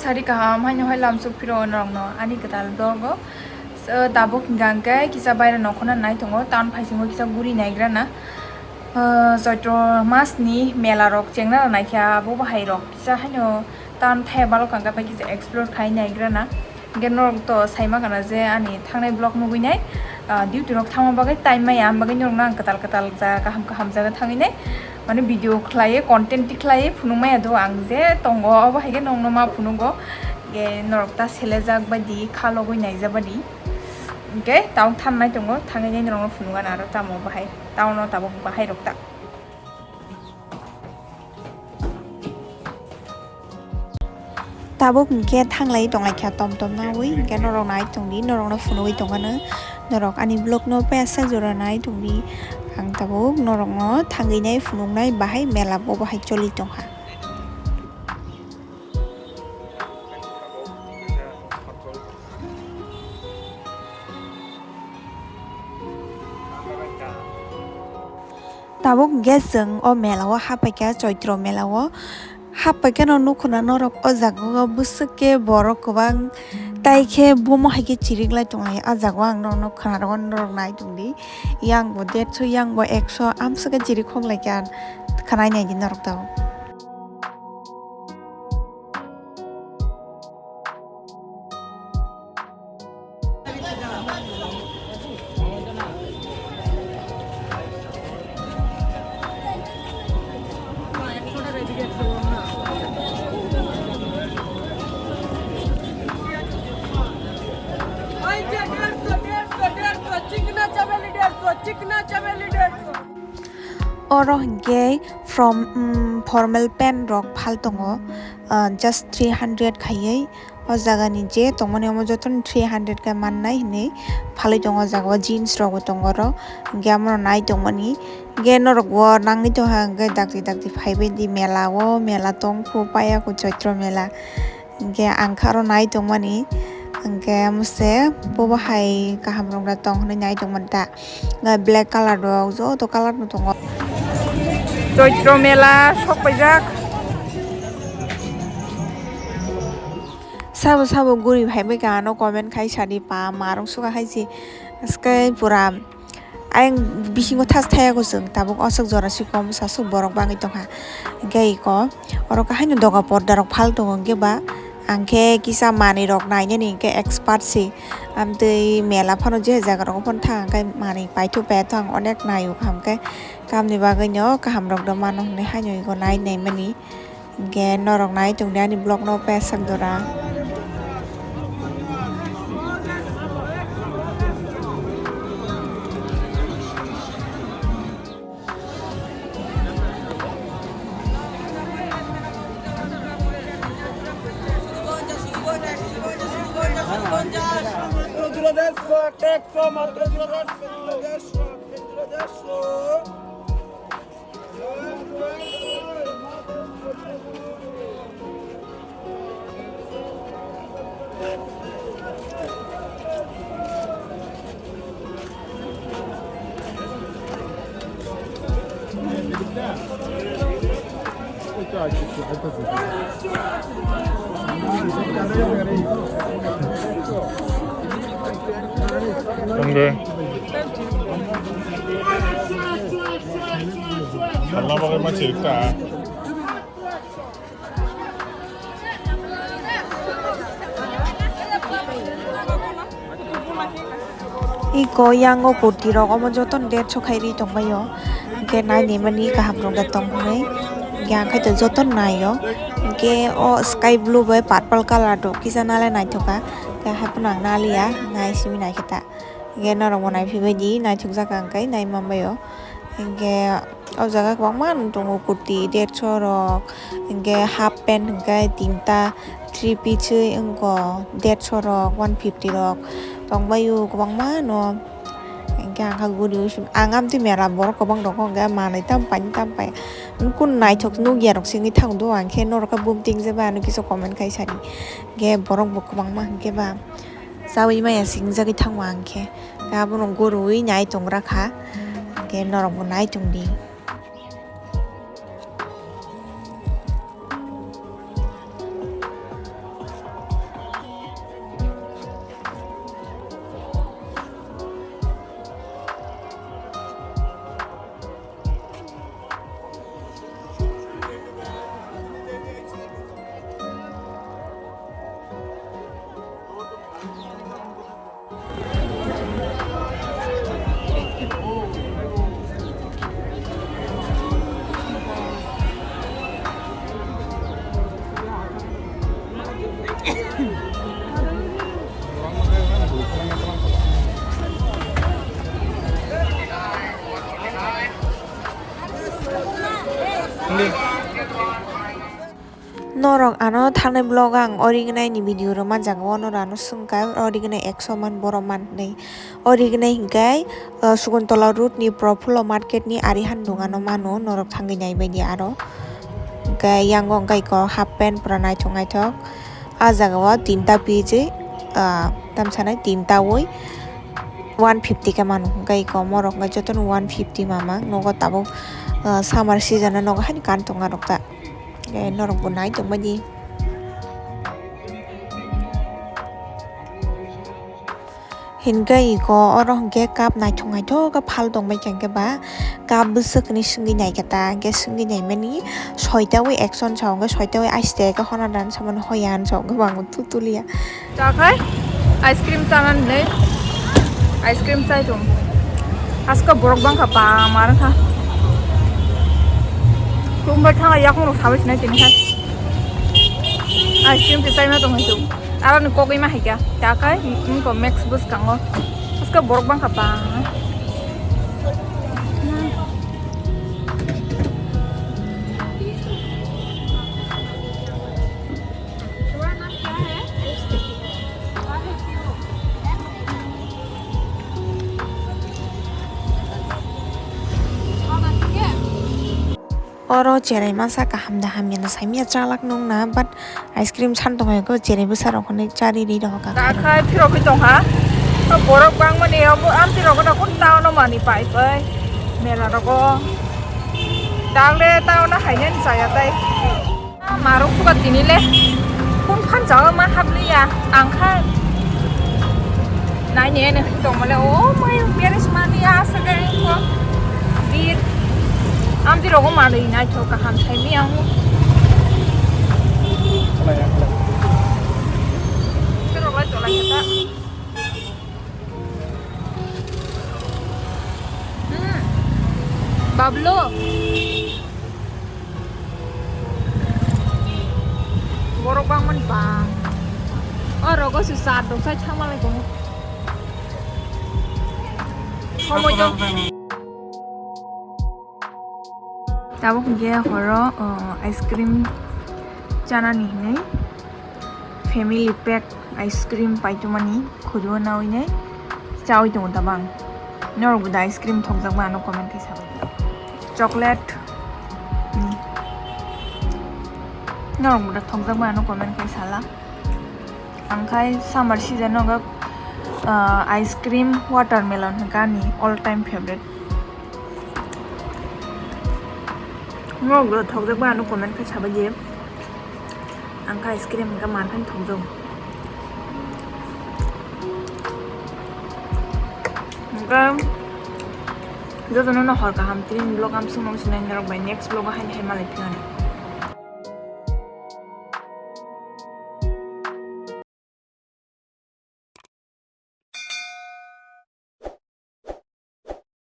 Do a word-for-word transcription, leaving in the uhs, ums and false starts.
Sari kaham haino hai lamsok phiro norokno ani kwtal vlog o. So, tabuk hingka hingke kisa baira nokhorna nai tongo, town phaisingo kisa guri naigrana. Ah, Choitro mas ni mela rok chengna rok naikha, abo bahai rok kisa haino town thaya balo kangka bai kisa explore khai naigrana. Hingke norok to saima gana je ani thangnai vlog nugui nai, ah, duty rok thangma bagwi time maya, am bagwi norokno ang kwtal kwtal jaga kaham kaham jaga thangwi nai. Mane video khlaiwi, content tikhlaiwi phunuk maya do ang je tongo, obo hai khe nongno ma phunugo. Ge norok ta selejak badi, kha logwi naijak badi. Hingke town thangnai tongo, thangwi nai norokno phunuk gana aro tamo bahai, town o tabuk bahai rok ta. Tabuk hingke thanglai tonglaikha tom tom nawi, hingke norok nai tongdi, norokno phunugwi tongmano, norok ani vlogno pesa jora nai tongdi, ang tabuk norokno thangwi nai phunuknai bahai mela bo bahai choli tongkha. Tabuk hingke chwng o mela o haphaikha, Choitro mela o haphaikhe no nukho na norok o jaga o bwswk khe borok kwbang, tai khe bomo hai khe chirik lai tonglai o jaga o ang norok khna rwgo, norok nai tongdi, yang bo derso, yang bo ekso amswk khe chirik khok laikha, khna naidi norok tabuk. Oro hingke from, um, formal pant rok phal tongo, uh, just three hundred khaiwi. O jaga ni je tongmani omo jotono three hundred khe mannai hinwi phalwi tongo o jaga o, jeans rok bo tongo oro, hingke amo rok nai tongmani, hingke norok bo nangwi tongkha, hingke dakti dakti phaibai di mela o, mela tongkhu paiya khu Choitro mela, hingke ang kha oro nai tongmani, hingke amo se bobo hai kaham rok da tong hinwi nai tongmani ta. Nai black colour rok joto colour no tongo. Choitro mela sok paijak. Sabo sabo guri phai bai ka ano comment khai sadi pa marung suka khai si aswk pura ayang bisingo thas thaya ko chwng tabuk osok jora si kom sasuk borok bangwi tongkha hingke iko oro kahaino doga porda rok phal tongo hingke ba. Ang khe kisa manwi rok nainani hingke expert se. Amtwi mela phano je jaga rogo phano thang khe manwi paitho paitho ang onek naio kaham khe. Tamni bagwino kaham rok do mano hinwi haino ego nai naimani. Hingke norok nai tongdi ani vlog no pesak dora. Tongde. Salna bagwi ma chirikta. Iko yango kurti rok omo jotono derso khai ri tongbaio. Hingke nai ni mani kaham rok da tong hwnwi. Hingke ang khaito jotono naio. Hingke o sky blue bai purple colour rok kisa nalai naithoka. Hingke haphano ang naliya, nai simi naikhe ta. Hingke norok bo naiphi baidi naithokjak ang khe nai manbaio. Hingke o jaga kwbangma tongo kurti derso rok, hingke half pant hingke tinta, three piece wngkho derso rok, one fifty rok tongbaio kwbangma no. Hingke ang kha guri ui simi ang amtwi mela borok kwbang rok hingke manwi tam paini tam pai. Kunu naithok nukya rok se wngwi thangdo ang khe norok khe bumting je bai ano kisa comment khai sadi. Hingke borok bo kwbangma hingke ba. Chaui maya singjagwi thango ang khe. Khe abono gurui nai tongra kha. Khe norokbo nai tongdi. Norok ano thangnai vlog ang original ni video rw manjago, norok ano swngkha original ekso man borok man hinwi. Original hinkhe, uh, Sukuntola road ni Profulla market ni ari han dogano mano, norok thangwi naibaidi aro. Hinkhe yango hinkhe iko half pant pura naithok naithok. Ah jagao tinta piji, ah, tamsanai tinta wi one fifty khe mano, hinkhe iko morok hinkhe jotono one fifty mamang nogo tabuk, ah, summer season o nogo haino kan tongnarok ta. Hinkhe norokbo nai tongbaidi. Hinkhe iko oro hinkhe cup naithok naithok khe phal tongbaikha hinkhe ba cup bwswk hinwi swngwi naikha ta, hinkhe swngwi naimani soita wi action sa hinkhe soita wi aiste khe hona dan samani hoya hinwi sa hinkhe bo ang tutuliya. Chakhai ice cream chana hinwi ice cream chai tong. Aska borok bangkha bamar wngkha. Khumbai thangla yakung rok sabai sinai tini hai. Ice cream se chaima tong hai tong. Aro ni kogwi ma hai kya. Chakhai wngkha max bwskango. Aska borok bangkha bang. Oro cherai masa kaham da hamya no saimya chalak nung na, but ice cream san tong hai ko cherai bwsa rok hwnwi chari ri rok ka. Takhai phirogwi tong ha. Borok bangmani obo amtwi rok no kun town o mani pai pai mela rogo. Dagle town o hainani chaya tai. Marok suka tini le kun phan chawa ma habliya ang kha. Nai ne ne tong male o mai beres mani asa ga ko. Dir. Amtwi rogo mani nai tho kaham sai mi ang. Tero lai to lai ta. Hmm. Bablo. Borok bangmani bang. O rogo se char dok sai thangma lai tongo. Somoi jong. Tabuk hinkhe horo, o, ice cream chanani hinwi family pack ice cream paitumani khuriui naui nai chaui tongo tabang. Norokbo da ice cream thokjakma ano comment khe sabai. Chocolate. Hmm. Norokbo da thokjakma ano comment khe sala. Ang khai summer season o, ah, ice cream watermelon hwnkha ani all time favorite. Norokbo da thokjakma ano comment khe sabai di. Ang kha ice cream hwnkha mar khe thokjago. Hwnkha jotono no hor kaham tini vlog amsong nung sinai norok bai next vlog o haini hai malai phiyano.